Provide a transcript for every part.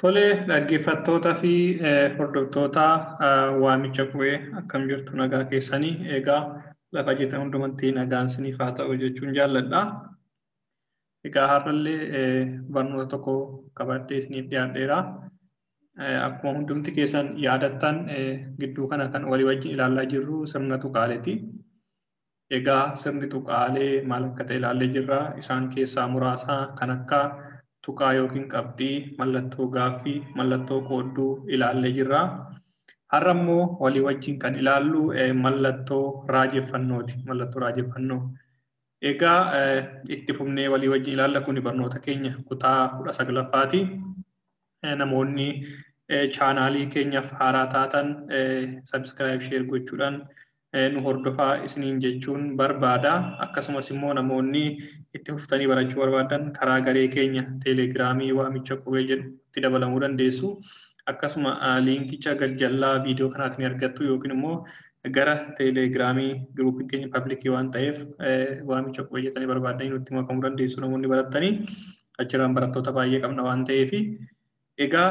Tole, dhaggeeffattootaa fi hordoftoota waamicha qubee, akkam jirtu? Nagaa keessanii? Egaa lafa jirtan hundumatti nagaan isiniif haa ta'u jechuun jaalladha. Egaa har'allee barnoota tokko qabadhee isiniif dhiyaadheera. Akkuma hundumti keessan yaadattan, gidduu kana kan walii wajjin ilaalaa jirru sirna tuqaaleeti. Egaa sirni tuqaalee maal akka ta'e ilaallee jirra. Isaan keessaa muraasa kan akka tuqaa yookiin qabxii, mallattoo gaaffii, mallattoo qoodduu ilaallee jirra. Har'a immoo walii wajjin kan ilaallu mallattoo raajeffannooti. Mallattoo raajeffannoo. Egaa itti fufnee walii wajjin ilaalla. Kuni barnoota keenya kutaa 19ffaati. Namoonni chaanaalii keenyaaf haaraa taatan subscribe, share gochuudhaan nu hordofaa isiniin jechuun barbaada. Akkasumas immoo namoonni itti fuftanii barachuu barbaadan karaa garee keenya Teelegiraamii Waamicha Qubee jedhutti dabalamuu dandeessu. Akkasuma liinkicha gajjallaa viidiyoo kanaatiin argattu yookiin immoo gara Teelegiraamii giruupiin keenya public waan ta'eef Waamicha Qubee jettanii barbaadanii nutti makamuu dandeessu, namoonni barattanii achirraan barattoota baay'ee qabna waan ta'eef. Egaa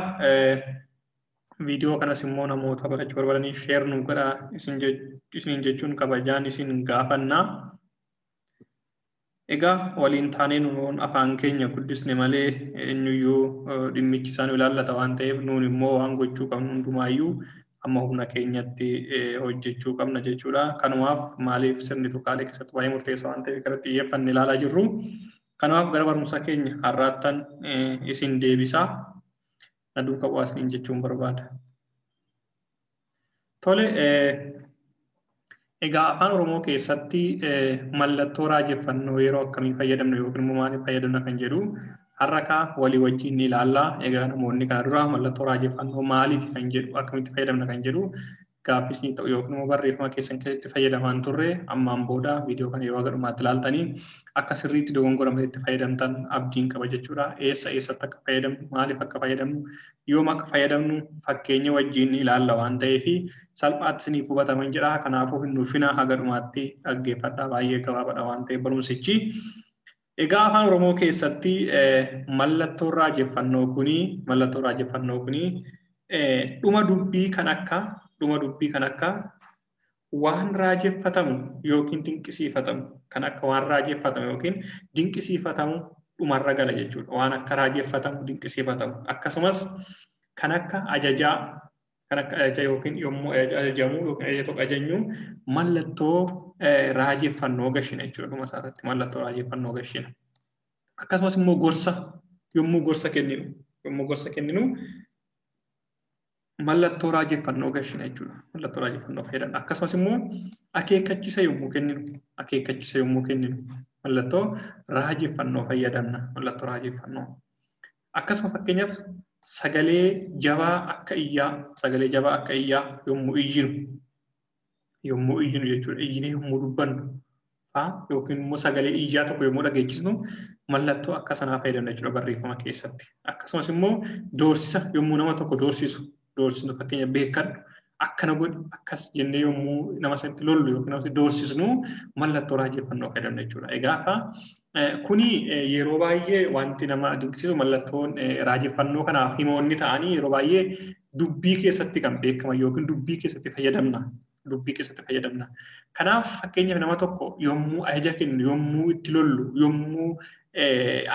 viidiyoo kanas immoo namoota barachuu barbaadaniif share nu godhaa isiniin jechuun kabajaan isin gaafannaa. Egaa waliin taanee nuun afaan keenya guddisne malee eenyuyyuu dhimmichi isaan ilaallata waan ta'eef, nuun immoo waan gochuu qabnu hundumaayyuu amma humna keenyatti hojjechuu qabna jechuudha. Kanumaaf maaliif sirni tuqaalee keessatti baay'ee murteessaa waan ta'eef gara xiyyeeffanne ilaalaa jirru. Kanaaf gara barumsa keenya har'aattan isin deebisaa. Na duukaa bu'aa isiniin jechuun barbaada. Tole, egaa Afaan Oromoo keessatti mallattoo raajeffannoo yeroo akkamii fayyadamna yookiin immoo maaliif fayyadamna kan jedhu har'a kaa walii wajjin ni ilaalla. Egaa namoonni kana dura mallattoo raajeffannoo maaliif kan jedhu, akkamitti fayyadamna kan jedhu gaaffii isinii ta'u yookiin immoo barreeffama keessan keessatti fayyadamaan turre, ammaan booda viidiyoo kana yeroo haga dhumaatti ilaaltanii akka sirriitti dogongora itti fayyadamtan abdiin qaba jechuudha. Eessa eessatti akka fayyadamnu, maaliif akka fayyadamnu, yoom akka fayyadamnu fakkeenya wajjin ni ilaalla waan ta'eef salphaatti isiniif hubataman jedha. Kanaafuu hin nuffina, haga dhumaatti dhaggeeffadhaa, baay'ee gabaabaadha waan ta'eef barumsichi. Egaa Afaan Oromoo keessatti mallattoon raajeffannoo kuni dhuma dubbii kan akka waan raajeffatamu yookiin dinqisiifatamu, kan akka waan raajeffatamu yookiin dinqisiifatamu dhumarra gala jechuudha. Waan akka raajeffatamu, dinqisiifatamu. Akkasumas kan akka ajajaa yookiin yommuu ajajamu yookiin ajaja tokko ajajnu mallattoo raajeffannoo gashina jechuudha. Dhuma isaarratti mallattoo raajeffannoo gashina. Akkasumas immoo gorsa yommuu gorsa kenninu mallattoo raajeffannoo gashina jechuudha. Mallattoo raajeffannoo fayyadamna. Akkasumas immoo akeekkachiisa yommuu kenninu mallattoo raajeffannoo fayyadamna. Mallattoo raajeffannoo. Akkasuma fakkeenyaaf sagalee jabaa akka iyyaa yommuu iyyinu jechuudha. Iyyinee yommuu dubbannu yookiin immoo sagalee iyyaa tokko yommuu dhageechisnu mallattoo akka sanaa fayyadamna jechuudha barreeffama keessatti. Akkasumas immoo doorsisa, yommuu nama tokko doorsisnu, fakkeenya "beekadhu, akkana godhi, akkas" jennee yommuu nama sanatti lollu yookiin nama doorsisnu mallattoo raajeffannoo fayyadamna jechuudha. Egaa akka kuni yeroo baay'ee wanti nama dinqisiisu, mallattoon raajeffannoo kanaaf himoonni ta'anii yeroo baay'ee dubbii keessatti kan beekaman yookiin dubbii keessatti fayyadamna. Dubbii keessatti fayyadamna. Kanaaf fakkeenyaaf nama tokko yommuu ajaja kennu, yommuu itti lollu, yommuu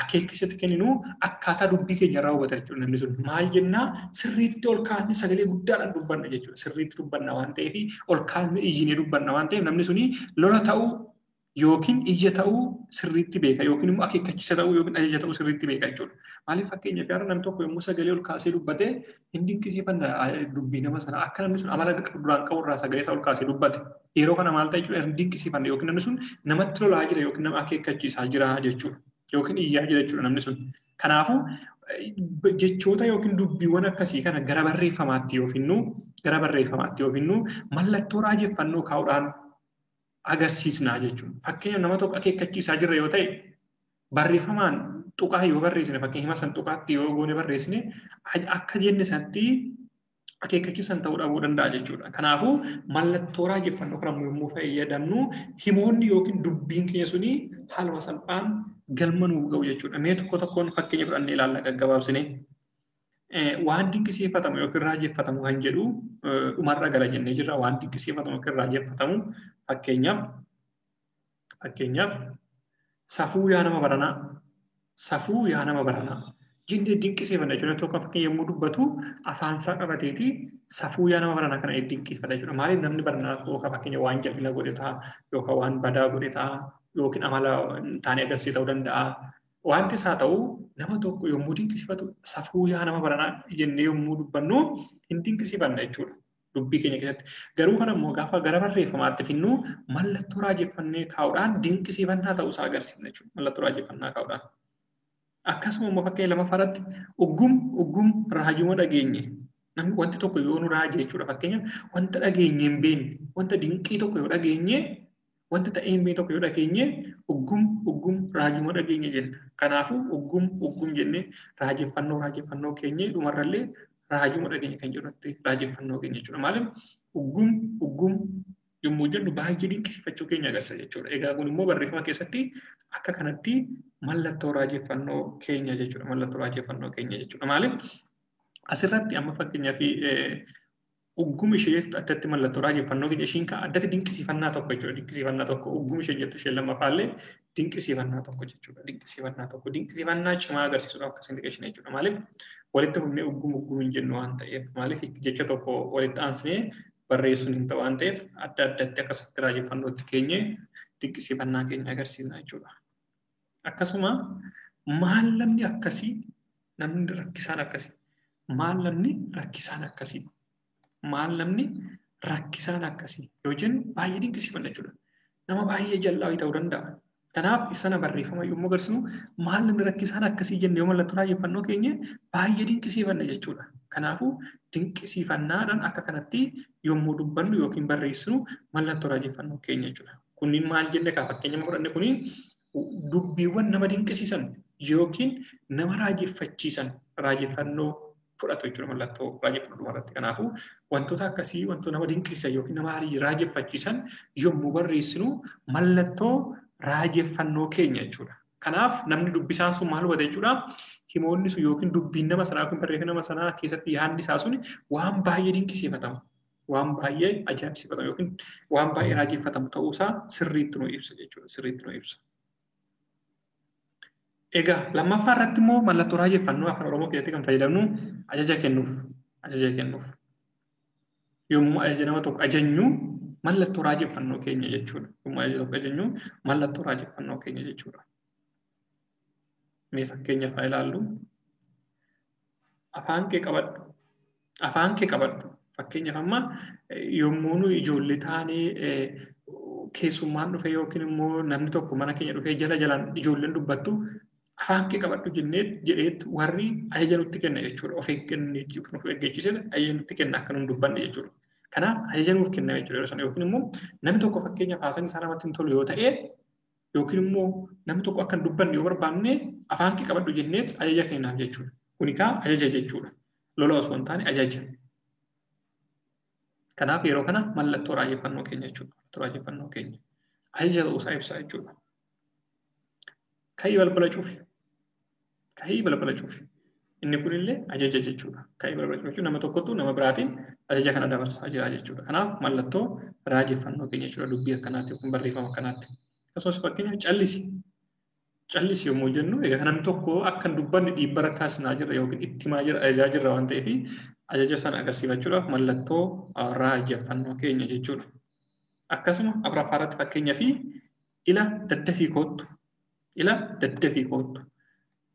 akeekkisatti kenninu akkaataa dubbii keenya irraa hubata jechuudha namni sun. Maal jennaa? Sirriitti ol kaasnee sagalee guddaadhaan dubbanna jechuudha. Sirriitti dubbanna waan ta'eef, ol kaasnee iyyinee dubbanna waan ta'eef, namni suni lola ta'uu yookiin iyya ta'uu sirriitti beeka, yookiin immoo akeekkachiisa ta'uu yookiin ajaja ta'uu sirriitti beeka jechuudha. Maaliif, fakkeenyaaf yaada namni tokko yommuu sagalee ol kaasee dubbate hin dinqisiifanna dubbii nama sana, akka namni sun amala duraan qabu irraa sagalee isaa ol kaasee dubbate. Yeroo kana maal ta'a jechuudha? Hin dinqisiifanna, yookiin namni sun namatti lolaa jira yookiin nama akeekkachiisaa jira jechuudha. Yookiin iyyaa jira jechuudha namni sun. Kanaafuu jechoota yookiin dubbiiwwan akkasii kana gara barreeffamaatti yoo finnu mallattoo raajeffannoo kaa'uudhaan agarsiisnaa jechuudha. Fakkeenyaaf nama tokko akeekkachiisaa jirra yoo ta'e barreeffamaan tuqaa yoo barreessine fakkeenya hima san tuqaatti yoo goone barreessine akka jenne sanatti akeekkachiisan ta'uu dhabuu danda'a jechuudha. Kanaafuu mallattoo raajeffannoo kana yommuu fayyadamnu himoonni yookiin dubbiin keenya suni haaluma salphaan galma nuuf ga'u jechuudha. Mee tokko tokkoon fakkeenya fudhannee ilaalla gaggabaabsine. Waan dinqisiifatamu yookiin raajeffatamu kan jedhu dhumarra gala jennee jirra. Waan dinqisiifatamu yookiin raajeffatamu fakkeenyaaf safuu yaa nama baranaa, safuu yaa nama baranaa jennee dinqisiifanna jechuudha. Tokko fakkeenya yommuu dubbatu afaan isaa qabateeti safuu yaa nama baranaa kana dinqisiifata jechuudha. Maaliif namni baranaa yookaan fakkeenya waan jal'ina godhe ta'a yookaan waan badaa godhe ta'a yookiin amala taane agarsiisa ta'uu danda'a. Wanti isaa ta'u nama tokko yommuu dinqisiifatu safuu yaa nama baranaa jennee yommuu dubbannu hin dinqisiifanna jechuudha. Dubbii keenya keessatti. Garuu kana immoo gaafa gara barreeffamaatti finnu mallattoo raajeffannee kaa'uudhaan dinqisiifannaa ta'uusaa agarsiisna jechuudha. Mallattoo raajeffannaa kaa'uudhaan. Akkasuma immoo fakkeenya lammaffaa irratti uggum raajuma dhageenye. Namni wanti tokko yoo nu raaje jechuudha. Fakkeenyaaf wanta dhageenye hin beekne, wanta dinqii tokko yoo dhageenye, wanta ta'ee hin beekne tokko yoo dhageenye uggum raajuma dhageenye jenna. Kanaafuu uggum jennee raajeffannoo keenya dhumarrallee raajuma dhageenye kan jedhutti raajeffannoo keenya jechuudha. Maaliif uggum yommuu jennu baay'ee dinqisiifachuu keenya agarsiisa jechuudha. Egaa kun immoo barreeffama keessatti akka kanatti mallattoo raajeffannoo keenya jechuudha. Mallattoo raajeffannoo keenya jechuudha. Maaliif asirratti amma fakkeenyaaf uggum ishee jettu addatti mallattoo raajeffannoo keenya ishiin kan addatti dinqisiifannaa tokko jechuudha. Dinqisiifannaa tokko uggum ishee jettu isheen lammaffaallee dinqisiifannaa tokko jechuudha. Dinqisiifannaa tokko dinqisiifannaa cimaa agarsiisuudhaaf akkasiin xiqqeessina jechuudha. Maaliif walitti fufnee uggum hin jennu waan ta'eef maaliif jecha tokko walitti aansinee barreessuun hin ta'u waan ta'eef adda addatti akkasitti raajeffannootti keenye dinqisiifannaa keenya agarsiisna jechuudha. Akkasuma maal namni akkasii namni rakkisaan akkasii maal namni rakkisaan akkasii maal namni rakkisaan akkasii yoo jennu baay'ee dinqisiifanna jechuudha. Nama baay'ee jal'aa ta'uu danda'a. Kanaaf sana barreeffama yommuu agarsiisnu maal namni rakkisaan akkasii jenne yoo mallattoo raajeffannoo keenya baay'ee dinqisiifanna jechuudha. Kanaafuu dinqisiifannaadhaan akka kanatti yommuu dubbannu yookiin barreessinu mallattoo raajeffannoo keenya jechuudha. Kunniin maal jenne kaa fakkeenya fudhanne kuniin dubbiiwwan nama dinqisiisan yookiin nama raajeffachiisan raajeffannoo fudhatu jechuudha mallattoo raajeffannoo dhumarratti. Kanaafuu wantoota akkasii wantoota nama dinqisiisan yookiin nama raajeffachiisan yommuu barreessinu mallattoo raajeffannoo keenya jechuudha. Kanaaf namni dubbisaan sun maal hubata jechuudha? Himoonni sun yookiin dubbiin nama sanaa yookiin barreeffamni nama sanaa keessatti yaadni isaa sun waan baay'ee dinqisiifatamu, waan baay'ee ajaa'ibsiifatamu yookiin waan baay'ee raajeffatamu ta'uusaa sirriitti nu ibsa jechuudha. Sirriitti nu ibsa. Egaa lammaffaa irratti immoo mallattoo raajeffannoo afaan Oromoo keessatti kan fayyadamnu ajaja kennuuf. Ajaja kennuuf. Yommuu ajaja nama tokko ajajnu mallattoo raajeffannoo keenya jechuudha. Yommuu ajaja tokko ajajnu mallattoo raajeffannoo keenya jechuudha. Mee fakkeenyaaf haa ilaallu. Afaan kee qabadhu. Afaan kee qabadhu. Fakkeenyaaf amma yommuu nu ijoollee taanee keessummaan dhufe yookiin immoo namni tokko mana keenya dhufee jala jalaan ijoolleen dubbattu afaan kee qabadhu jennee jedheet warri ajaja nutti kenna jechuudha. Of eeggachiisee ajaja nutti kenna akka nuun dubbanne jechuudha. Kanaaf ajaja nuuf kenna jechuudha yeroo sana yookiin immoo namni tokko fakkeenyaaf haasaan isaa namatti hin tolu yoo ta'e yookiin immoo namni tokko akka hin dubbanne yoo barbaanne afaan kee qabadhu jenneet ajaja kennaaf jechuudha. Kun egaa ajaja jechuudha. Lola osoo hin taane ajaja. Kanaaf yeroo kana mallattoo raajeffannoo keenya jechuudha. Mallattoo raajeffannoo keenya. Ajaja ta'uusaa ibsa jechuudha. Ka'ii balbala cufi. Ka'ii balbala cufi. Inni kunillee ajaja jechuudha. Ka'ii balbala cufi jechuun nama tokkotu nama biraatiin ajaja kana dabarsaa jira jechuudha. Kanaaf mallattoo raajeffannoo keenya jechuudha. Dubbii akkanaatti yookiin barreeffama akkanaatti. Akkasumas fakkeenyaaf callisi. Callisi yommuu jennu egaa namni tokko akka hin dubbanne dhiibbaa taasisaa jirra yookiin itti himaa jirra ajajaa jirra waan ta'eef ajaja sana agarsiifachuudhaaf mallattoo raajeffannoo keenya jechuudha. Akkasuma afuraffaa irratti fakkeenyaa fi ila daddafii koottu. Ila daddafii koottu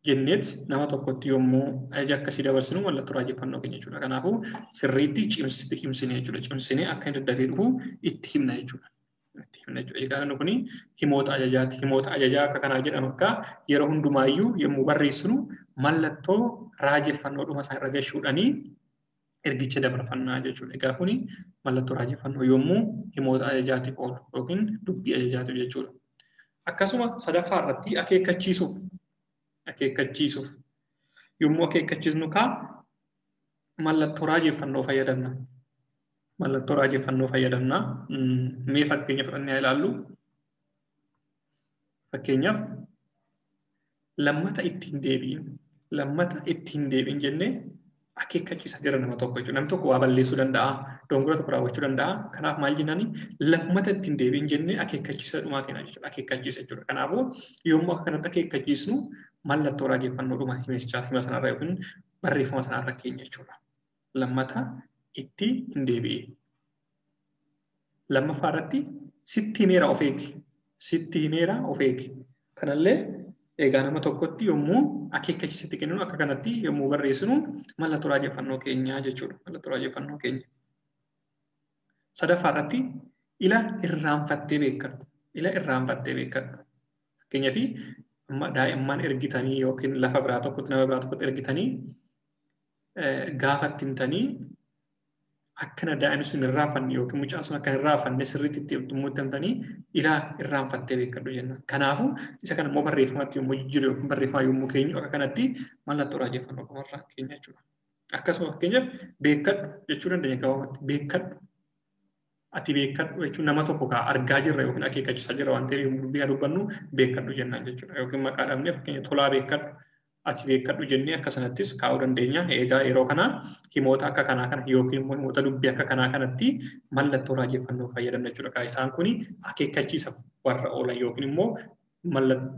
jenneet nama tokkotti yommuu ajaja akkasii dabarsinu mallattoo raajeffannoo keenya jechuudha. Kanaafuu sirriitti cimsine jechuudha. Cimsinee akka inni daddafee dhufu itti himna jechuudha. Itti himna jechuudha. Egaa inni kuni himoota ajajaati. Himoota ajajaa akka kanaa jedhamu akka yeroo hundumaayyuu yommuu barreessinu mallattoo raajeffannoo dhuma isaa irra gashuudhaanii ergicha dabarfannaa jechuudha. Egaa kuni mallattoo raajeffannoo yommuu himoota ajajaatiif oolu yookiin dubbii ajajaatiif jechuudha. Akkasuma sadaffaa irratti akeekkachiisuuf yommuu akeekkachiisnu kaa mallattoo raajeffannoo fayyadamna. Mallattoo raajeffannoo fayyadamna. Mee fakkeenya fudhannee ilaallu. Fakkeenyaaf lammata ittiin deebiin jennee akeekkachiisa jira nama tokko jechuudha. Namni tokko waa balleessuu danda'a, dogongora tokko raawwachuu danda'a. Kanaaf maal jennaani lammata ittiin deebiin jennee akeekkachiisa dhumaa kenna jechuudha. Akeekkachiisa jechuudha. Kanaafuu yommuu akka kanatti akeekkachiisnu mallattoo raajeffannoo dhuma hima sanarra yookiin barreeffama sanarra keenya jechuudha. Lammata itti hin deebi'in. Lammaffaa irratti sitti himeera of eegi. Sitti himeera of eegi. Kanallee egaa nama tokkotti yommuu akeekkachiisatti kenninu akka kanatti yommuu barreessinu mallattoo raajeffannoo keenyaa jechuudha. Mallattoo raajeffannoo keenya. Sadaffaa irratti ila irraanfattee beekadhu. Ila irraanfattee beekadhu. Fakkeenyaaf amma daa'imman ergitanii yookiin lafa biraa tokkotti nama biraa tokkotti ergitanii gaafa itti himtanii akkana daa'imni sun irraanfanne yookiin mucaan sun akka irraanfanne sirriitti itti himtanii ila irraanfattee beekadhu jenna. Kanaafuu isa kana immoo barreeffamatti yommuu jijjiiru yookiin barreeffama yommuu keenyu akka kanatti mallattoo raajeffannoo qofarraa keenya jechuudha. Akkasuma fakkeenyaaf beekadhu jechuu dandeenya gabaabumatti beekadhu. Ati beekadhu jechuun nama tokko kaa argaa jirra yookiin akeekkachiisaa jirra waan ta'eef yommuu dubbii dubbannu beekadhu jennaan jechuudha. Yookiin maqaa dhabnee fakkeenya tolaa beekadhu. Ati beekadhu jennee akka sanattis kaa'uu dandeenya. Egaa yeroo kana himoota akka kanaa kana yookiin immoo himoota dubbii akka kanaa kanatti mallattoo raajeffannoo fayyadamna jechuudha. Isaan kun akeekkachiisa warra oolan yookiin immoo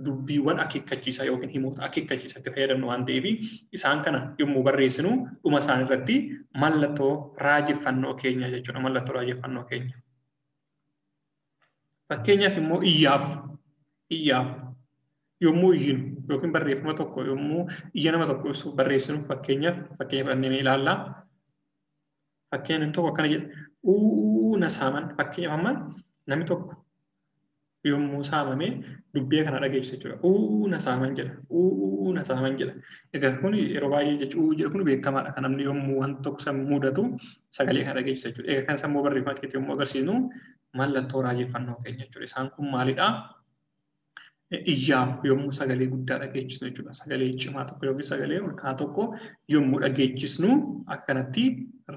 dubbiiwwan akeekkachiisaa yookiin himoota akeekkachiisatti fayyadamnu waan ta'eef isaan kana yommuu barreessinu dhuma isaan irratti mallattoo raajeffannoo keenya jechuudha. Mallattoo raajeffannoo keenya. Fakkeenyaaf immoo iyyaaf yommuu iyyinu yookiin barreeffama tokko yommuu iyya nama tokko ibsuuf barreessinu fakkeenyaaf fakkeenya fudhannee ilaalla. Fakkeenya namni tokko akkana jedha. Uuu na saaman fakkeenyaaf amma namni tokko yommuu saamame dubbii kana dhageessisa jechuudha. Uuu na saaman jedha. Uuu na saaman jedha. Egaa kun yeroo baay'ee jechuun uuu jedhu kun beekamaadha. Kan namni yommuu wanta tokko san mudatu sagalee kana dhageessisa jechuudha. Egaa kan sammuu barreeffama keetti yommuu agarsiisnu mallattoo raajeffannoo keenya jechuudha. Isaan kun maalidhaa? Iyyaaf yommuu sagalee guddaa dhageessisnu jechuudha. Sagalee cimaa tokko yookiin sagalee ol ka'aa tokko yommuu dhageessisnu akkanatti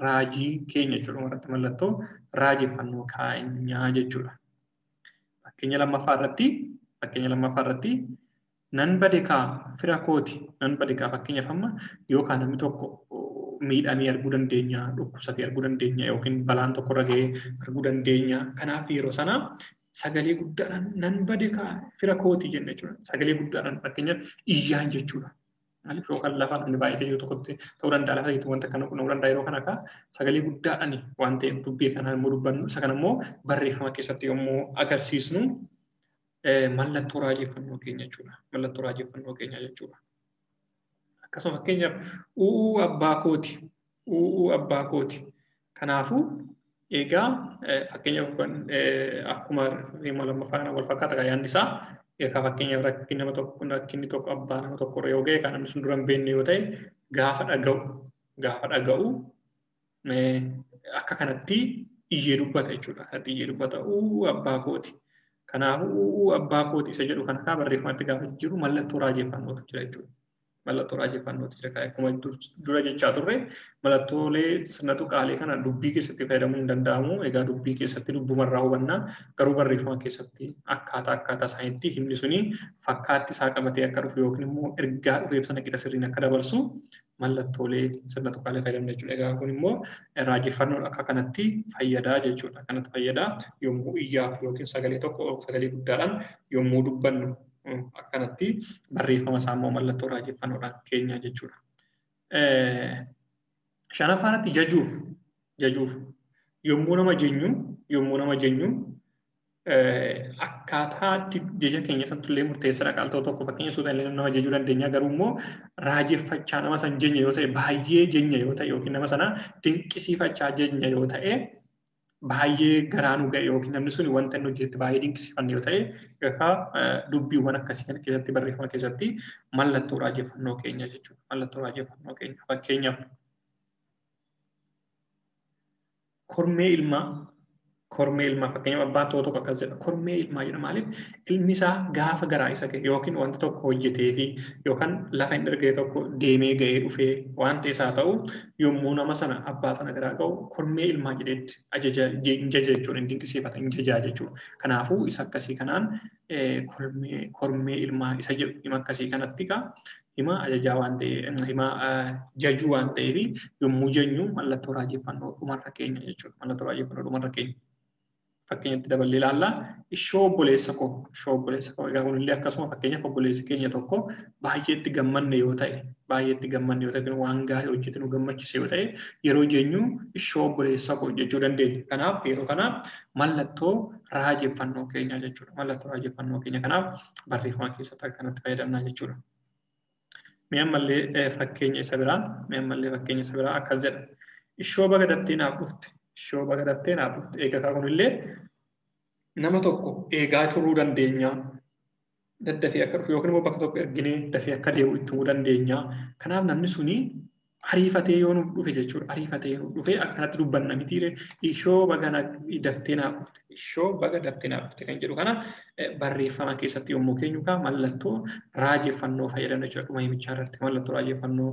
raajii keenya jechuudha. Irratti mallattoo raajeffannoo keenyaa jechuudha. Fakkeenya lammaffaa irratti nan bade kaa fira kooti nan bade kaa fakkeenyaaf amma yookaan namni tokko miidhamee arguu dandeenya, dhukkubsatee arguu dandeenya yookiin balaan tokko irra ga'ee arguu dandeenya. Kanaaf yeroo sana sagalee guddaadhaan nan bade kaa fira kooti jenna jechuudha. Sagalee guddaadhaan fakkeenyaaf iyyaan jechuudha. Maaliif yookaan lafa namni baay'atee jiru tokkotti ta'uu danda'a lafa jiru wanta kana qunnamuu danda'a yeroo kana kaa sagalee guddaadhaan waan ta'eef dubbii kana immoo dubbannu isa kana immoo barreeffama keessatti yommuu agarsiisnu mallattoo raajeffannoo keenya jechuudha. Mallattoo raajeffannoo keenya jechuudha. Akkasuma fakkeenyaaf uuu abbaa kooti. Uuu abbaa kooti. Kanaafuu egaa fakkeenyaaf akkuma lammaffaa kana wal fakkaata yaadni isaa egaa fakkeenyaaf rakkinni tokko abbaa nama tokko irra yoo ga'e kan namni sun dura hin beekne yoo ta'e gaafa dhaga'u akka kanatti iyyee dubbata jechuudha. Kanatti iyyee dubbata uuu abbaa kooti. Kanaafuu uuu abbaa kooti isa jedhu kana kaa barreeffamatti gaafa jiru mallattoo raajeffannootu jira jechuudha. Mallattoo raajeffannootu jira. Akkuma dura jechaa turre mallattoolee sirna tuqaalee kana dubbii keessatti fayyadamuun hin danda'amu. Egaa dubbii keessatti dubbumarraa hubannaa garuu barreeffama keessatti akkaataa isaaniitti himni suni fakkaatti isaa qabatee akka dhufu yookiin immoo ergaa dhufeef sana qixa sirriin akka dabarsu mallattoolee sirna tuqaalee fayyadamna jechuudha. Egaa kun immoo raajeffannoon akka kanatti fayyadaa jechuudha. Kanatti fayyadaa yommuu iyyaaf yookiin sagalee tokko sagalee guddaadhaan yommuu dubbannu akkanatti barreeffama isaa immoo mallattoo raajeffannoodhaan keenya jechuudha. Shanaffaa irratti jajuuf yommuu nama jenyu akkaataa itti jecha keenya sanattillee murteessaadha. Qaal tokko fakkeenya suuta illee nama jejuu dandeenya garuu immoo raajeffachaa nama san jenya yoo ta'e baay'ee jenya yoo ta'e yookiin nama sana dinqisiifachaa jenya yoo ta'e baay'ee garaa nu ga'e yookiin namni sun wanta inni hojjete baay'ee dinqisiifanne yoo ta'e egaa dubbiiwwan akkasii kana keessatti barreeffama keessatti mallattoo raajeffannoo keenya jechuudha. Mallattoo raajeffannoo keenya fakkeenyaaf Kormee ilmaa, kormee ilmaa fakkeenyaaf abbaan tokko tokko akkas jedha. Kormee ilmaa jedha. Maaliif? Ilmi isaa gaafa garaa isa ga'e yookiin wanta tokko hojjetee fi yookaan lafa hin argee tokko deemee ga'ee dhufee waan ta'es haa ta'u yommuu nama sana abbaa sana garaa ga'u kormee ilmaa jedheetti ajaja hin jaja jechuudha, hin dinqisiifata, hin jajaa jechuudha. Kanaafuu isa akkasii kanaan kormee ilmaa isa jedhu hima akkasii kanatti kaa hima ajajaa waan ta'e hima jajuu waan ta'eef yommuu jennu mallattoo raajeffannoo dhumarra keenya jechuudha. Mallattoo raajeffannoo dhumarra keenya. Fakkeenyatti daballee ilaallaa. Ishoo obboleessa koo, ishoo obboleessa koo. Egaa kunillee akkasuma fakkeenyaaf obboleessi keenya tokko baay'ee itti gammanne yoo ta'e, baay'ee itti gammanne yoo ta'e, waan gaarii hojjete nu gammachise yoo ta'e, yeroo jennu ishoo obboleessa koo jechuu dandeenya. Kanaaf yeroo kana mallattoo raajeffannoo keenya jechuudha. Mallattoo raajeffannoo keenya kanaaf barreeffama keessatti akka kanatti fayyadamna jechuudha. Mee ammallee fakkeenya isa biraa, mee ammallee fakkeenya isa biraa akkas jedha. Ishoo baga daftee naaf dhufte, ishoo baga daftee naaf dhufte. Egaa kunillee nama tokko eegaa turuu dandeenya. Daddafee akka dhufu yookiin immoo bakka tokko erginee dafee akka deemu itti himuu dandeenya. Kanaaf namni suni ariifatee yoo nuuf dhufe jechuudha. Ariifatee yoo nuuf dhufe akkanatti dubbanna mitiire ishoo baga daftee naaf dhufte, ishoo baga daftee naaf dhufte kan jedhu kana barreeffama keessatti yommuu keenyu kaa mallattoo raajeffannoo fayyadamna jechuudha. Dhuma himichaa irratti mallattoo raajeffannoo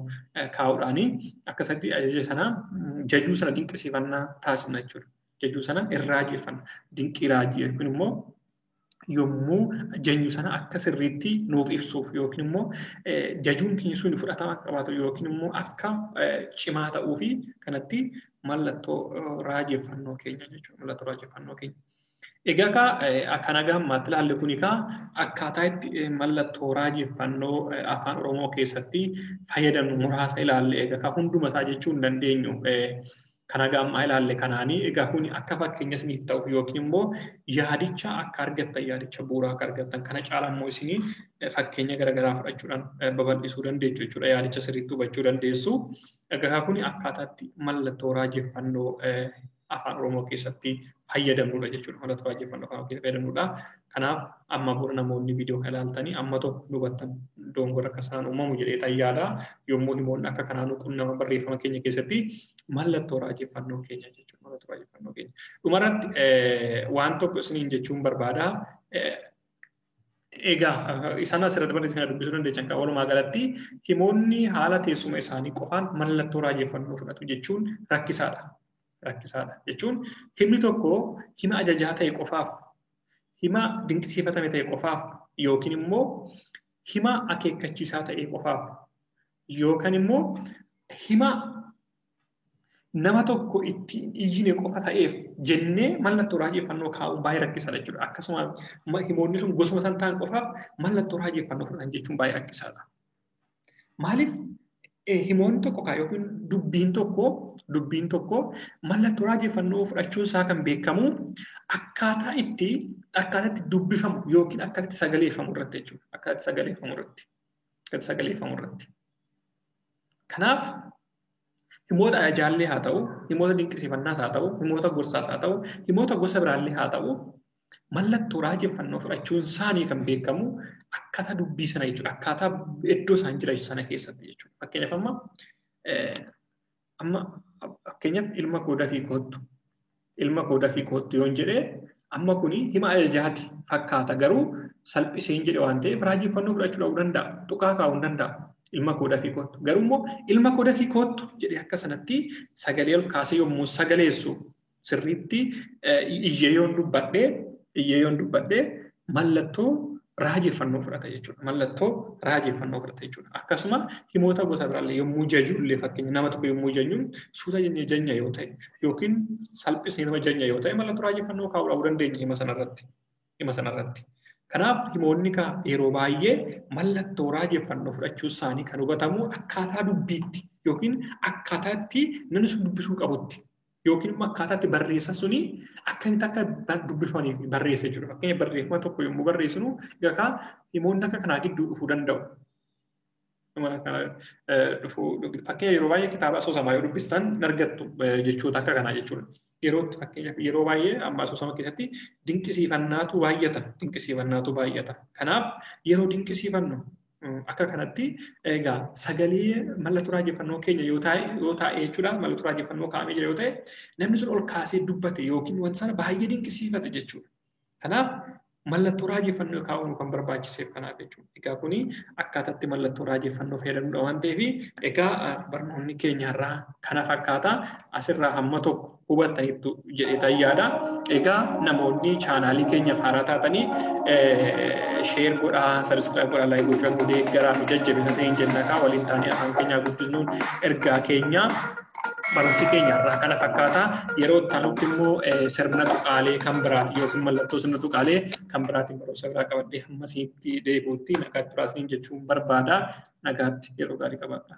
kaa'uudhaani akkasatti ajaja sana jajuu sana dinqisiifannaa taasisna jechuudha. Jajuu sana irraajeffanna. Dinqii raajii yookiin immoo yommuu jenyu sana akka sirriitti nuuf ibsuuf yookiin immoo jajuun keenya sun fudhatama akka qabaatu yookiin immoo akka cimaa ta'uu fi kanatti mallattoo raajeffannoo keenya jechuudha. Mallattoo raajeffannoo keenya. Egaa kaa akka nagaa ammaatti ilaalle kuni kaa akkaataa itti mallattoo raajeffannoo afaan Oromoo keessatti fayyadamnu muraasa ilaalle. Egaa kaa hunduma isaa jechuu hin dandeenyu. Kan haga ammaa ilaalle kanaanii egaa kun akka fakkeenya isiniif ta'uuf yookiin immoo yaadicha akka argattan, yaadicha bu'uuraa akka argattan, kana caala immoo isinii fakkeenya garaagaraa fudhachuudhaan babal'isuu dandeessu jechuudha. Yaadicha sirriitti hubachuu dandeessu. Egaa kun akkaataatti mallattoo raajeffannoo afaan Oromoo keessatti fayyadamnudha jechuudha. Mallattoo raajeffannoo afaan Oromoo keessatti fayyadamnudha. Kanaaf amma booda namoonni viidiyoo kana ilaaltanii amma tokko hubattan dongora akka isaan uumamu jedhee xayyaadha. Yommuu himoonni akka kanaa nu qunnama barreeffama keenya keessatti mallattoo raajeffannoo keenya jechuudha. Mallattoo raajeffannoo keenya. Dhumarratti waan tokko isiniin jechuun barbaada. Egaa isaan asirratti barreessan kana dubbisuu dandeessan kan walumaa galatti himoonni haala teessuma isaanii qofaan mallattoo raajeffannoo fudhatu jechuun rakkisaadha. Rakkisaadha jechuun himni tokko hima ajajaa ta'e qofaaf, hima dinqisiifatame ta'e qofaaf yookiin immoo hima akeekkachiisaa ta'e qofaaf yookaan immoo hima nama tokko ittiin iyyine qofa ta'eef jennee mallattoo raajeffannoo kaa'uun baay'ee rakkisaadha jechuudha. Akkasuma himoonni sun gosuma san ta'an qofaaf mallattoo raajeffannoo fudhatan jechuun baay'ee rakkisaadha. Maaliif himoonni tokko kaa yookiin dubbiin tokko mallattoo raajeffannoo fudhachuun isaa kan beekamu akkaataa itti dubbifamu yookiin akkaataa itti sagaleeffamu irratti jechuudha. Akkaataa itti sagaleeffamu irratti. Akkaataa itti sagaleeffamu irratti. Kanaaf himoota ajajaallee haa ta'u, himoota dinqisiifannaas haa ta'u, himoota gorsaas haa ta'u, himoota gosa biraallee haa ta'u, mallattoo raajeffannoo fudhachuun isaanii kan beekamu akkaataa dubbii sana jechuudha. Akkaataa iddoo isaan jiran sana keessatti jechuudha. Fakkeenyaaf amma fakkeenyaaf ilma koo dafii koottu, ilma koo dafii koottu yoon jedhee amma kuni hima ajajaati fakkaata garuu salphisee hin jedhe waan ta'eef raajeffannoo fudhachuu dhabuu danda'a, tuqaa kaa'uu hin danda'a. Ilma koo dafii koottu. Garuu immoo ilma koo dafii koottu jedhee akka sanatti sagalee ol kaasee yommuu sagaleessu sirriitti iyyee yoon dubbadhee mallattoo raajeffannoo fudhata jechuudha. Mallattoo raajeffannoo fudhata jechuudha. Akkasuma himoota gosa biraallee yommuu jajullee fakkeenya nama tokko yommuu jennu suuta jennee janya yoo ta'e yookiin salphisnee nama janya yoo ta'e mallattoo raajeffannoo kaa'uu dhabuu dandeenya hima sanarratti. Hima sanarratti. Kanaaf himoonni yeroo baay'ee mallattoo raajeffannoo fudhachuu isaanii kan hubatamu akkaataa dubbiitti yookiin akkaataa itti namni sun dubbisuu qabutti yookiin immoo akkaataa itti barreessan suni akkamitti akka dubbifamaniif barreessa jechuudha. Fakkeenya barreeffama tokko yommuu barreessinu egaa himoonni akka kanaa gidduu dhufuu danda'u. Fakkeenya yeroo baay'ee kitaaba asoosamaa yoo dubbistan hin argattu jechoota akka kanaa jechuudha. Yerootti fakkeenyaaf yeroo baay'ee amma asoosama keessatti dinqisiifannaatu baay'ata. Dinqisiifannaatu baay'ata. Kanaaf yeroo dinqisiifannu Akka kanatti egaa sagalee mallattoo raajeffannoo keenya yoo ta'e jechuudha, mallattoo raajeffannoo kaa'amee jira yoo ta'e, namni sun ol kaasee dubbate yookiin wanta sana baay'ee dinqisiifate jechuudha. Kanaaf mallattoo raajeffannoo kaa'uun kan barbaachiseef kanaaf jechuudha. Egaa kuni akkaataatti mallattoo raajeffannoo fayyadamudha waan ta'eef, egaa barnoonni keenya irraa kana fakkaata. Asirraa hamma tokko hubattaniittu jedhee yaada. Egaa namoonni chaanaalii keenya haaraa taatanii share godhaa, subscribe godhaa, like gochuun nu deeggaraa, nu jajjabeessaa hin jenna. Waliin taanee afaan keenyaa guddisnuun ergaa keenya. Barumsi keenya irraa kana fakkaata. Yeroo itti aanutti immoo sirna tuqaalee kan biraati yookiin mallattoo sirna tuqaalee kan biraatiin barumsa biraa qabadhee hamma isinitti deebi'utti nagaatti turaa isiniin jechuun barbaada. Nagaatti, yeroo gaarii qabaadha.